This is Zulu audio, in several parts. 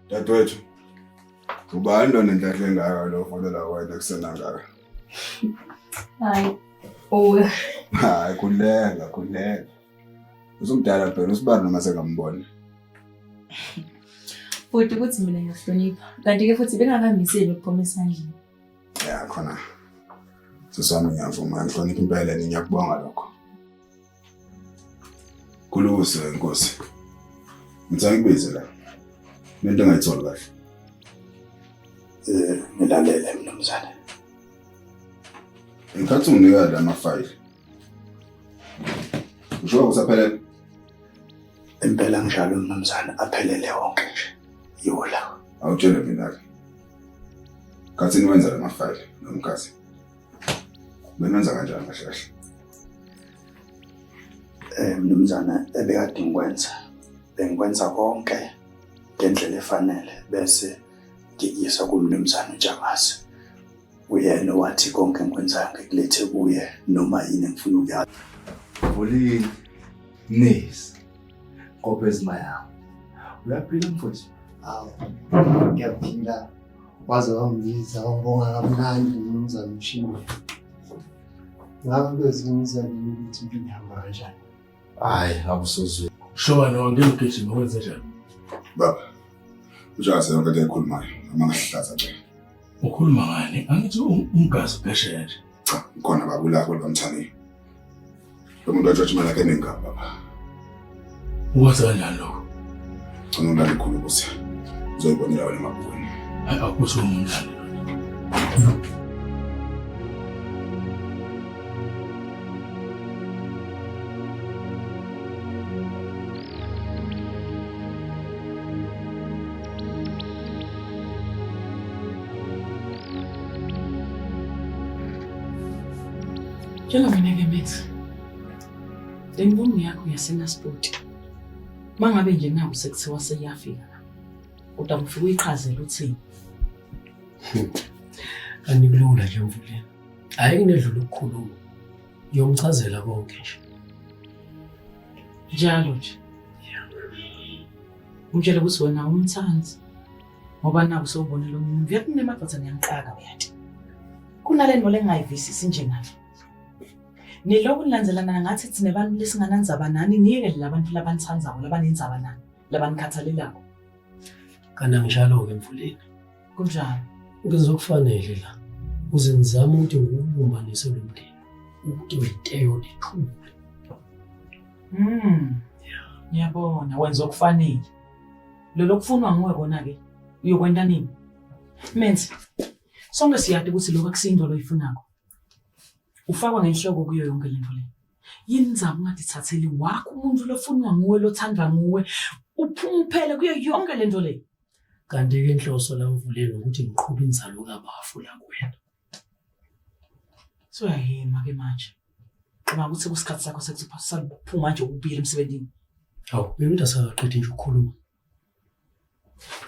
Dadewethu, ubani lo nenhlahla engaka lo ofonela wena ekuseni kangaka? Hayi, uwe. Hayi, khuleka, khuleka. Usumdala phela usibani noma sengambona. Futhi ukuthi mina ngiyahlonipha. Kanti-ke futhi bengakamiseli ukuphuma esandleni. Ya khona. Sisi wami ngiyavuma, ngihlonipha impela ngiyakubonga lokho. Kuluse nkosi. Ngicela ngikubize la. Into engayitholi kahle. Eh, ngilalele mnumzane. Ngikhathi unginika la mafayili. Usho usaphelele? Impela njalo mnumzane aphelele wonke nje. Yiwo lawa. Awutshele mina ke. Khathi niwenza la mafayili nomkhathi. Benenza kanjani kahle kahle? Eh mnumzane ebekade ngikwenza. Bengikwenza konke ngendlela efanele bese ngikuyisa kumnumzane uNtshangase. Uyena owathi konke engikwenzayo ngikulethe kuye noma yini engifuna ukuyazi. Vulile. Nesi. Ngophe ezimayama. Uyaphila mfowethu? Hawu, ngiyaphila. Waze wangibiza wangibonga kamnandi mnumzane Mshini. Ngabe kwezinye izalini ukuthi impilo ihamba kanjani? Hayi, akusuzwe. Shoba no ngeke ugijime wenze njani? Baba, ujazi yonke into ayikhulumayo, amangahlaza nje. Ukhuluma ngani? Angithi umgazi phesheya nje. Cha, ngikhona baba ulaka olukamthaniya. Lo muntu watshotsha imali yakhe eningi kabi baba. Ukwazi kanjani lokho? Gcina ulala ikhulu ukuthi uzoyibonela wena emabhukwini. Hayi akuthi umndlalo. Tshela mina-ke Max, le mvumo yakho yaseNaspoti, uma ngabe nje naku sekuthiwa seyiyafika la, kodwa ngifike uyichazele uthini? Kanti kulula nje mvuleni. Hhayi kunedlula ukukhuluma. Ngiyomchazela konke nje. Njalo nje. Umtshele ukuthi wena umthandi ngoba naku sewubonela omunye umuntu. Uyathi nemadoda niyangiqaka uyathi. Kunale nto lengayivisisi njengami. Nilokhu nilandzelana ngathi thina bantu lesinganandzaba nani niyekele labantu labanithandzako labanendzaba nani labanikhathalelako. Kanti anginjalo-ke mvuleni. Kunjani? Ngizokufanele la. Uze ngizame ukuthi ngiwubumbanise lo mndeni. Ukuthi uyiteyo nethule. Ngiyabona wenza okufanele. Lolo kufunwa nguwe kona ke. Uyokwenta nini? Menzi. Sonke siyati ukuthi lokho akusinto loyifunako. Ufakwa ngenhloko kuyo yonke lento le. Yini nzaba ungatithatheli wakho umuntu lofunwa nguwe lothandwa nguwe uphuma uphele kuyo yonke lento le. Kanti-ke inhloso la mvuleni ukuthi ngiqhube inzalo kabafu la kuwena. Suyahema ke manje. Cabanga ukuthi kusikhathi sakho sekuphuma nje ubuyele emsebenzini. Hawu, mina umuntu asakaqedi nje ukukhuluma.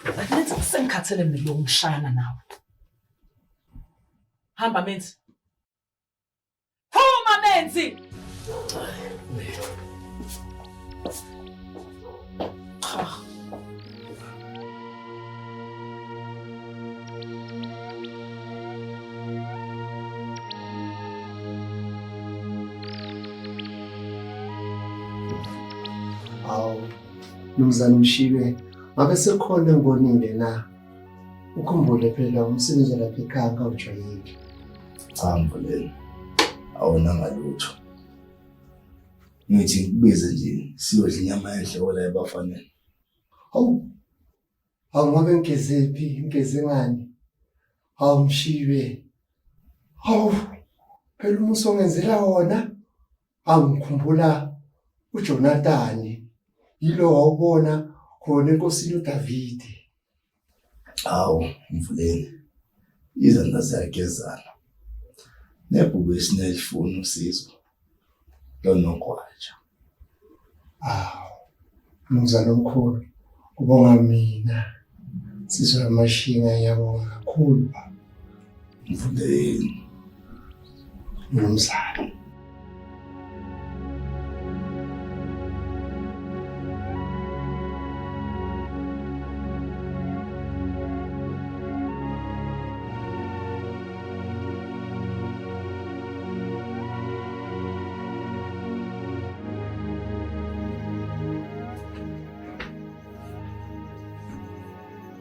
But Menzi sengikhathele mina kuloku ngishayana nawe. Hamba Menzi. Phuma Menzi! Cha. Hawu, Mnumzane Mshibe, ngabe sekukhona engikonile na? Ukhumbule phela umsebenzi walapha ekhaya ngawujwayeli. Cha mvuleni, awonanga lutho. Ngithi ngikubize nje siyodla inyama enhle la ebafaneni. Hawu, hawu ngabe ngigezephi, ngigeze ngani? Hawu Mshibe, hawu phela umusa ongenzela wona. Hawu ngikhumbula uJonathani, yilo wawubona khona enkosini uDavide. Hawu mvuleni, izandla ziyagezana. Nebhubesi nelifuna usizo lonogwaja. Awu, mnumzane omkhulu, kubonga mina. Nsizwa yamashinga ngiyabonga kakhulu baba. Mvuleni. Mnumzane.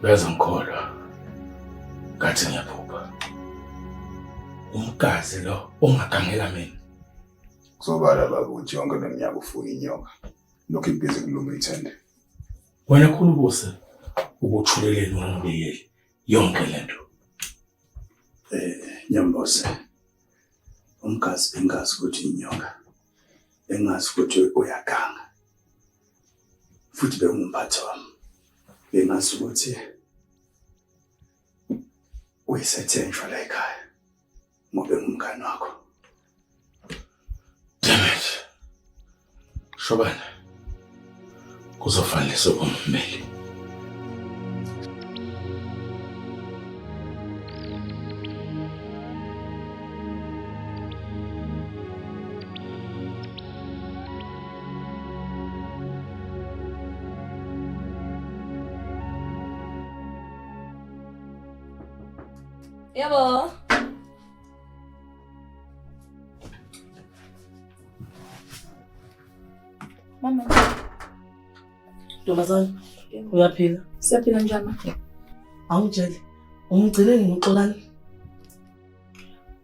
Uyazi ngikholwa. Ngathi ngiyaphupha. Umgazi lo ongagangela mina. Kusobala baba ukuthi yonke le minyaka ufuna inyoka. Lokhu ibhizi kuluma ithende. Wena khulu ubuse ubuthuleleni ungangibikeli yonke lento. Eh Nyambose. Umgazi bengazi ukuthi inyoka. Bengazi ukuthi uyaganga. Futhi bengumphathi wami. Bengazi ukuthi uyisethenjwa la ekhaya ngoba engumngani wakho. Damn it. Shobana. Kuzofanele sokummeli. Yebo. Mama. Ntombazane, uyaphila? Siyaphila njani? Awungitshele, ungigcine nini uXolani?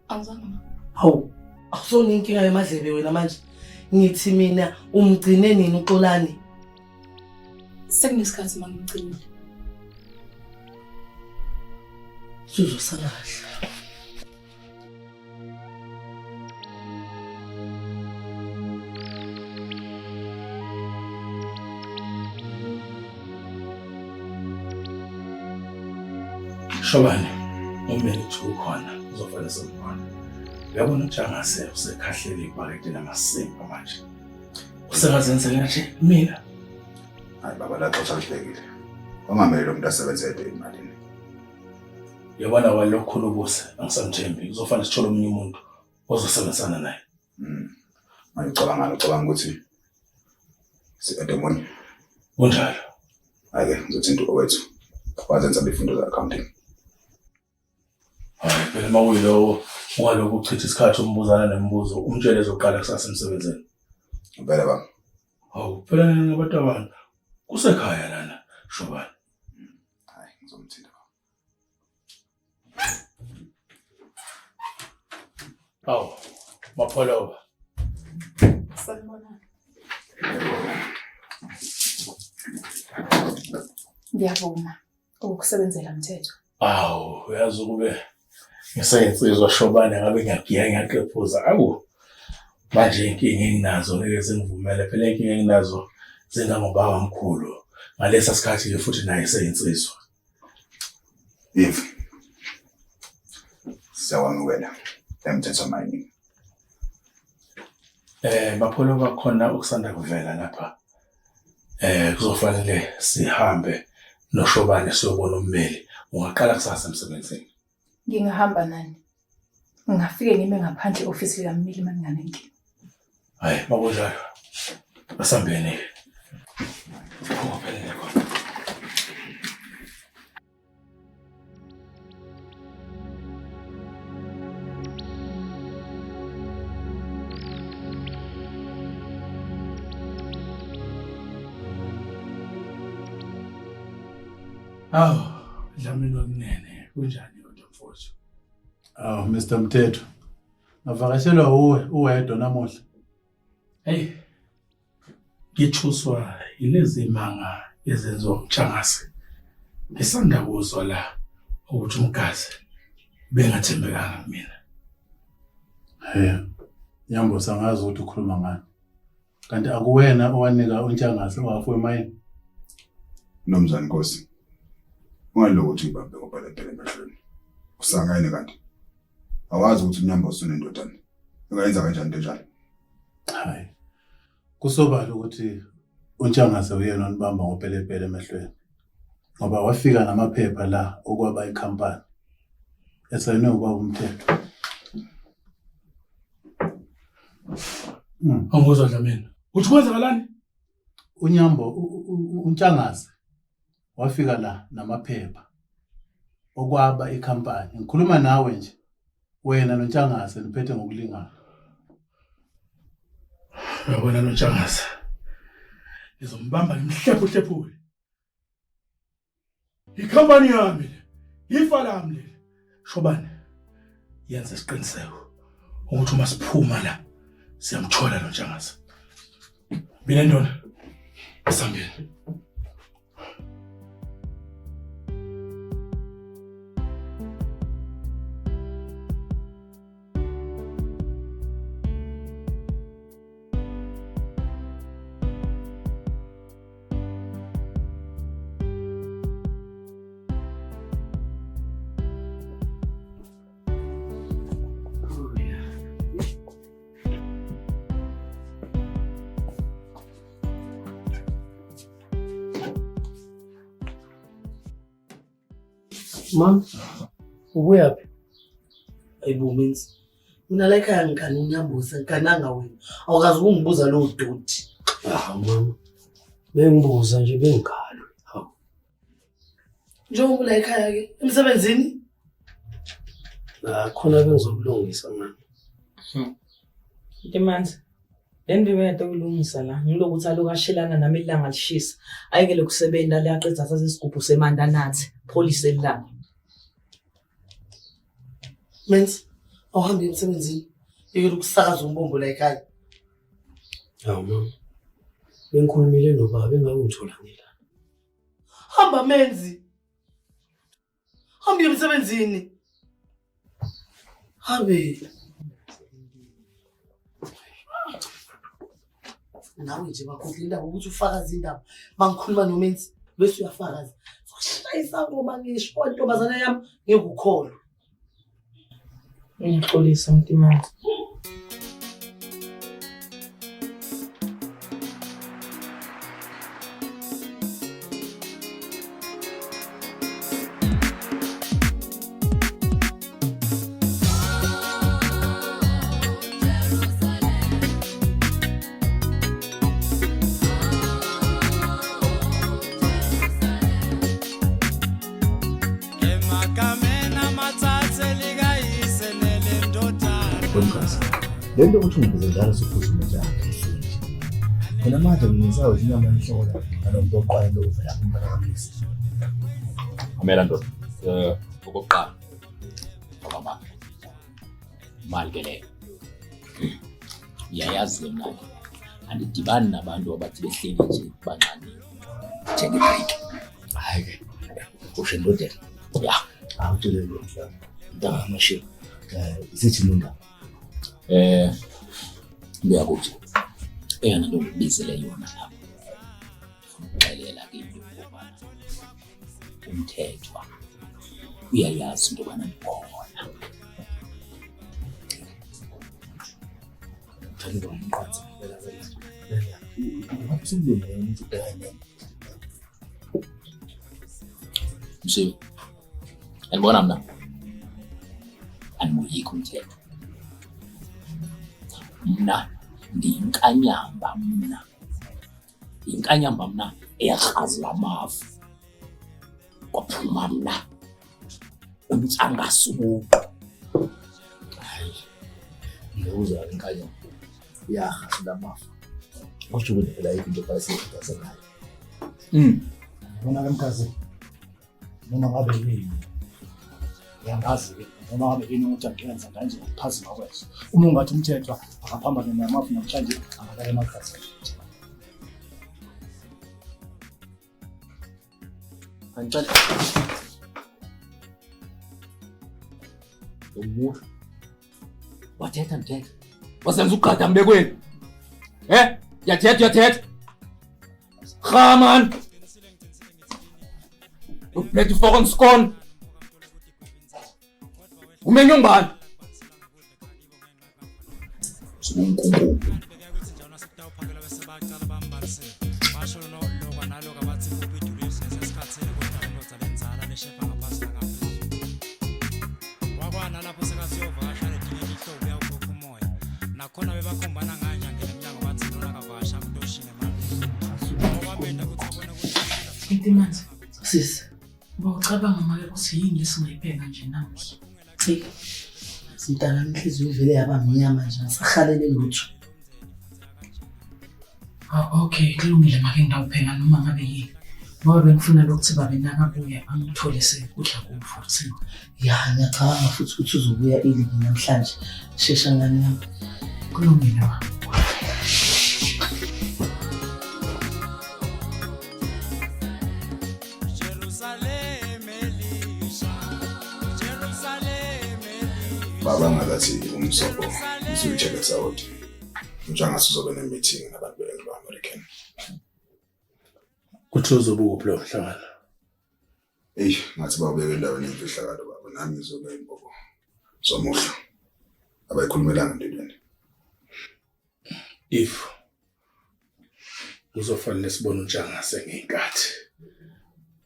Angizange ma. Hawu, awusona inkinga yemadlebe wena manje. Ngithi mina umgcine nini uXolani? Sekunesikhathi ma ngimgcinile. Suzosala kahle. Shobane, ummeli uthi ukhona uzofanele simbone. Uyabona ukuthi angase usekhahlele ibhakede lamasimba manje. Usengazenzela nje mina. Hayi baba la xosha lihlekile. Kwangamele lo muntu asebenze yedwa emalini. Yabona walokhulu ubuse angisamthembi. Kuzofanele sithole omunye umuntu ozosebenzisana naye. Manje ucabangani ucabanga ukuthi si-edemoni? Kunjalo. Hhayi-ke ngizothinta owethu wazenza izifundo ze-accounting. Hayi phela uma kuyilowo ungalokhu uchitha isikhathi umbuzana nemibuzo umtshele ezoqala kusasa emsebenzini. Impela baba. Hawu phela nina abantu abantu kusekhaya lana Shobane. Hayi ngizomthinta baba. Hawu Mapholoba. Sanibonani. Ngiyavuma ukukusebenzela mthetho. Awu uyazi ukube ngiseyinsizwa Shobane ngabe ngiyagiya ngiyaqephuza. Awu manje inkinga enginazo ngeke zingivumele phela inkinga enginazo zingangobaba mkhulu. Ngalesa sikhathi ke futhi naye seyinsizwa. Eve. Siyakwamukela eMthetho Mining. Mapholoba khona okusanda kuvela lapha. Kuzofanele sihambe noShobane siyobona ummeli. Ungaqala kusasa emsebenzini. Ngingahamba nani? Ngingafike ngime ngaphandle e-ofisi likammeli uma nginganenkinga. Hayi, makunjalo. Asambeni. Phuma phela khona. Awu, Dlamini wakunene, kunjani kodwa mfowethu? Awu Mr Mthetho. Ngavakashelwa uwe uwedwa namuhla. Hey, ngithuswa yilezi manga ezenziwa umtshangase. Ngisanda kuzwa la ukuthi umgazi bengathembekanga kumina. Hey. Nyambo sangazi ukuthi ukhuluma ngani. Kanti akuwena owanika uNtshangase ohafu wemayini? Mnumzane Nkosi. Ungalokhu uthi ngibambe ngobhalepele emehlweni. Usangene kanti. Awazi ukuthi uNyambosi unendodana. Ungayenza kanjani into enjalo? Hayi. Kusobala ukuthi uNtshangase uyena onibamba ngopelepele emehlweni. Ngoba wafika namaphepha la okwaba ikhampani. Esayinwe ubaba uMthetho. Angikuzwa Dlamini. Uthi kwenzakalani? uNyambo uNtshangase wafika la namaphepha okwaba ikhampani. Ngikhuluma nawe nje wena noNtshangase niphethe ngokulingana. Uyabona lo Ntshangase. Ngizombamba ngimhlephuhlephule. Ikhampani yami le. Ifa lami leli. Shobane. Yenza isiqiniseko ukuthi uma siphuma la siyamthola lo Ntshangase. Mina ndona. Asambeni. Ma, ubuyaphi? Ayibo Menzi. Mina la ekhaya ngigana unyamboza, ngigananga wena. Awukazi ukungibuza lowo doti. Ah, mama. Bengibuza nje bengikhalwe. Hawu. Njengoba ula ekhaya ke, emsebenzini? Ah, khona bengizokulungisa mama. Ntimanzi, le nto ibengade ukulungisa la ngilokuthi aloku ashelana nami ilanga lishisa ayekele kusebenza liyaqeda athathe isigubhu semandi anathe pholise ilanga. Menzi, awuhambe emsebenzini. Yekela ukusakaza umbombo la ekhaya. Hawu mama. Bengikhulumile nobaba engakungithola ngila. Hamba Menzi. Hamba emsebenzini. Hambe. Nawe nje bakhohle indaba ukuthi ufakaze indaba. Mangikhuluma noMenzi bese uyafakaza. Zokushayisa ngoma ngisho ntombazana yami ngeke ukholwe. Ngiyaxolisa Mntimande. Wemkazi, le nto ukuthi ungibize njalo siphuthuma nje angihleki nje. Mina manje ngisayo inyama yenhlola nalo muntu oqala lo uvela kumbala kamisi. Mamela ndoda. Eh okokuqala. Baba. Imali ke leyo. Uyayazi ke mna ke. Andidibani nabantu abathi behleli nje banxaniwe. Thenga ibreak. Hayi ke. Usho endodeni. Ya. Awutshele lo mhlaba. Mntaka kaMashiya. Eh isithi nondaba. Eh ngiyakuthi eyona nto ngikubizele yona lapha. Ngifuna ukuxelela ke into yokubana umthethwa uyayazi into yobana ndikhona. Thanda umqansa ngempela wena. Ngabe usumlungele umuntu ubhekane naye. Mshiwe. Andibona mna. Andimoyiki umthetho. Mna ndiyinkanyamba mna. Yinkanyamba mna eyakrazula amafu. Kwaphuma mna umntshangase ubuqu. Hayi. Ngiyakuzwa inkanyamba. Iyahasula amafu. Kusho ukuthi phela ayikho into ebhayisile ngayo. Yabona ke mkhazi noma ngabe yini uyangazi-ke noma ngabe yini ukuthi angiyenza nganje ngokuphazima kweso uma ungathi umthethwa akaphambane namafu namhlanje akalala emakhazini. Angicela umusho wathetha mthetha wasenza ugqada mbekweni eh yathetha uyathetha Ga man! Uphethe fucking scone. Umenywe ngubani? Sukunkunku. Nakhona bebakhombana nganje ngena emnyango bathi lona kavakasha kutoshini. Intimanzi. Sisi. Bawucabanga make ukuthi yini lesingayibheka nje namuhla. Hey. Mntana inhliziyo ivele yaba mnyama nje angisahalele lutho. Ah, okay, kulungile make ngidawupheka noma ngabe yini. Ngoba bengifuna lokuthi babe nakabuya angithole sekudla kuvuthiwe. Ya, ngiyacabanga futhi ukuthi uzobuya early namhlanje. Shesha ngani yami. Kulungile ma. Baba ngazathi umsobho usuyithele sawoti. Njengase uzobe ne-meeting nabantu be-Anglo American. Kuthiwa uzobe ukuphi lowo mhlangano? Eyi, ngathi bawubeka endaweni yemfihlakalo baba, nami ngizobe imbobo zomuhla. Abayikhulumelanga empilweni. If kuzofanele sibone uNtshangase ngenkathi.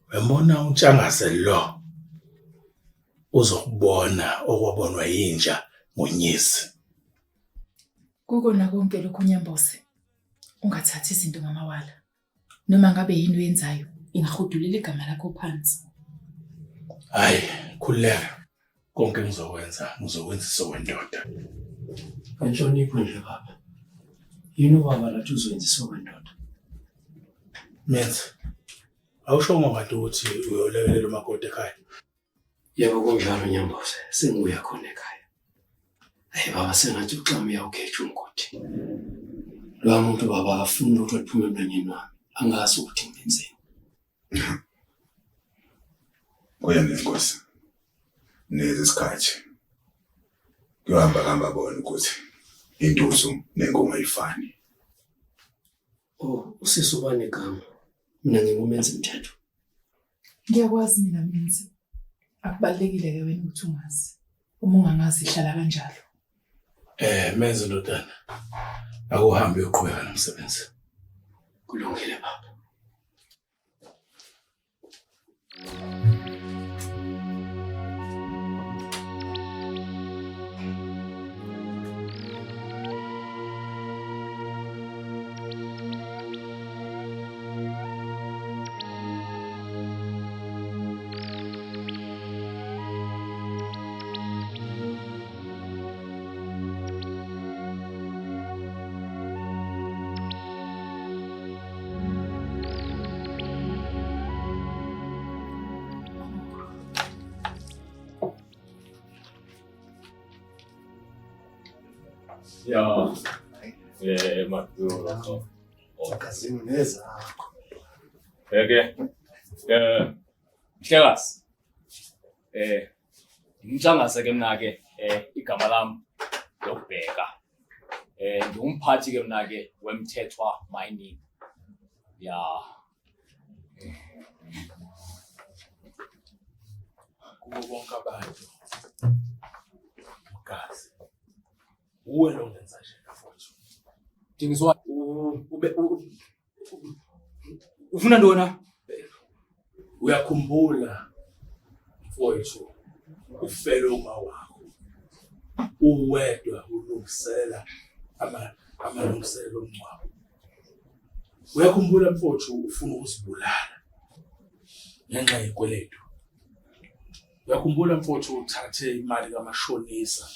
Uyambona uNtshangase lo uzokubona okwabonwa yinja ngonyezi. Kukona konke lokhu Nyambose, ungathathi izinto ngamawala. Noma ngabe yini oyenzayo ingahudulela igama lakho phansi. Hayi, khululeka. Konke engizokwenza ngizokwenzisa okwendoda. Ngenhlonipho nje baba. Yini ubaba lathi uzoyenzisa okwendoda? Menzi, awushongo kanti ukuthi uyolekelela umakoti ekhaya? Yebo kunjalo Nyambose, sengibuya khona ekhaya. Hayi baba sengathi uxamu uyawugeja umgodi. Lowa muntu baba akafuni lutho oluphuma emlonyeni wami. Angazi ukuthi ngimenzeni. Kuyena inkosi. Nezi isikhathi. Kuyohamba kuhamba bona ukuthi intuzu nenkungu ayifani. Oh, usisi ubani igama? Mina ngingumenzi mthetho. Ngiyakwazi mina Menzi. Akubalulekile ke wena ukuthi ungazi. Uma ungangazi hlala kanjalo. Eh, Menzi ndodana. Akuhambe uyoqhubeka nomsebenzi. Kulungile baba. Ya. Eh, Maduro. Magazini nezakho. Eke. Eh, Mhlekazi. Eh, ngimtshangase ke mna ke eh igama lam lokubheka. Eh, ngingumphathi ke mna ke wemthethwa mining. Ya. Kubo bonke abantu. Mgazi. Uwe lo ngenza nje mfowethu. Dingiswa ube ufuna ntona? Uyakhumbula mfowethu ufele uma wakho. Uwedwa ulungisela ama amalungiselelo omngcwabo. Uyakhumbula mfowethu ufuna ukuzibulala ngenxa yekweletu. Uyakhumbula mfowethu uthathe imali kamashonisa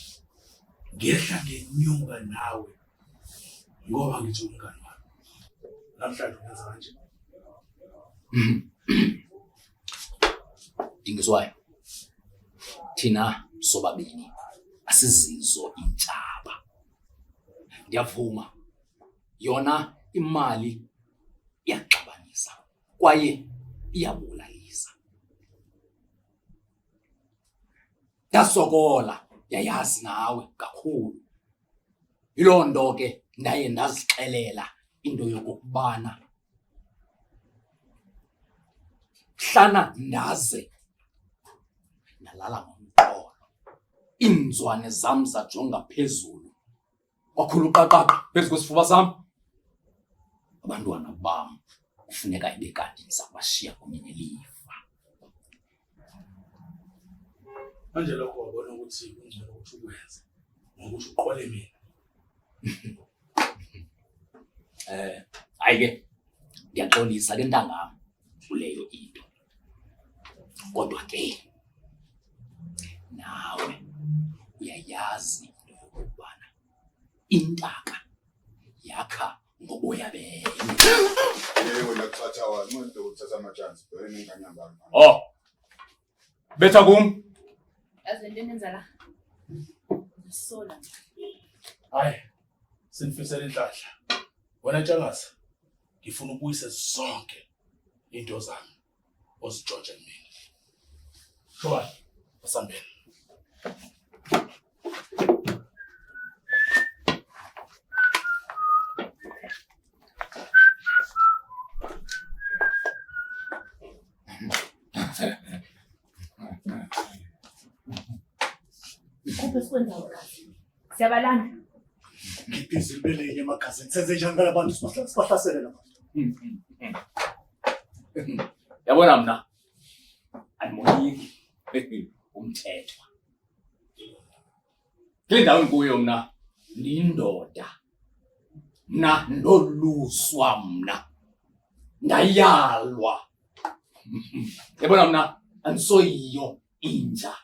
ngehla ngenyuka nawe ngoba ngithi umngani wami. Namhlanje ungenza kanje. Dingiswayo. Thina sobabini asizizo intshaba. Ndiyavuma yona imali iyaxabanisa kwaye iyabulalisa. Ndasokola yayazi nawe kakhulu. Yiloo nto ke ndaye ndazixelela into yokokubana mhlana ndaze ndalala ngomqolo, iinzwane zam zajonga phezulu kwakhula uqaqaqa phezu kwesifuba sam. Abantwana bam kufuneka ibe kanti ndiza kubashiya kunye nelifa. Manje lokho wabona ukuthi kungcono ukuthi ukwenze ngokuthi uqole mina. Eh, hayi ke ndiyaxolisa ke ntangam kuleyo into. Kodwa ke nawe uyayazi into yokokubana intaka yakha ngoboya. Uyabe. Yebo nakuthatha wa, nxa ukuthatha ama chance, bheke nengane yami. Oh. Betha kum. Yazi lento enenza la. Ngisola. Hayi. Sinifisela inhlahla. Wena Ntshangase, ngifuna ubuyise zonke into zami ozitshontshe kumina. Shobani, asambeni. Kuphi esikwenzayo kazi? Siyabalanda. Ngibhizi libelenye emagazini. Senze njani ngala bantu sibahlasele la bantu. Yabona mna andimoyiki umthethwa. Kule ndawo ndikuyo mna ndiyindoda. Mna ndoluswa mna. Ndayalwa. Yabona mna andisoyiyo inja.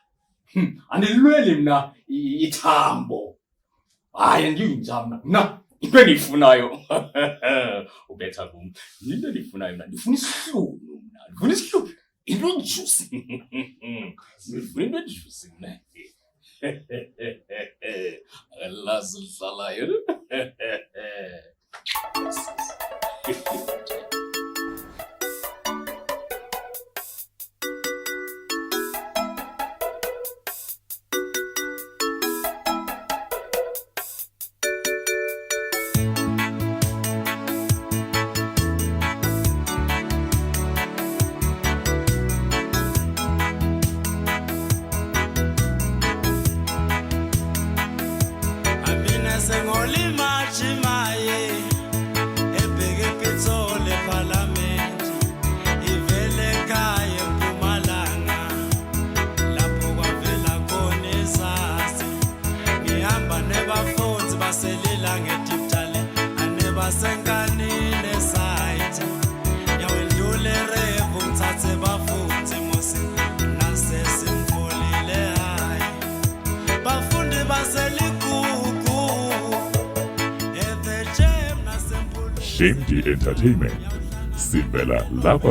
Andilweli mna ithambo. Hayi andiyinja mna. Mna into endiyifunayo ubetha kum. Into endiyifunayo mna ndifuna isihlunu mna. Ndifuna isihlunu. Into ejusi. Ndifuna into ejusi mna. Akalazi lihlalayo. Amina sengolimachimaye ebheke ePitoli ePhalamende ivele ekhaya eMpumalanga lapho kwavela khona isasi ngihamba nebafundi baselila ngediptale anebasenkanini esayithi yawendlula erevu ngithathe bafundi musi nasesimtholile hayi bafundi baseligugu at the gym nasempulweni Shame Entertainment. Sivela lapha.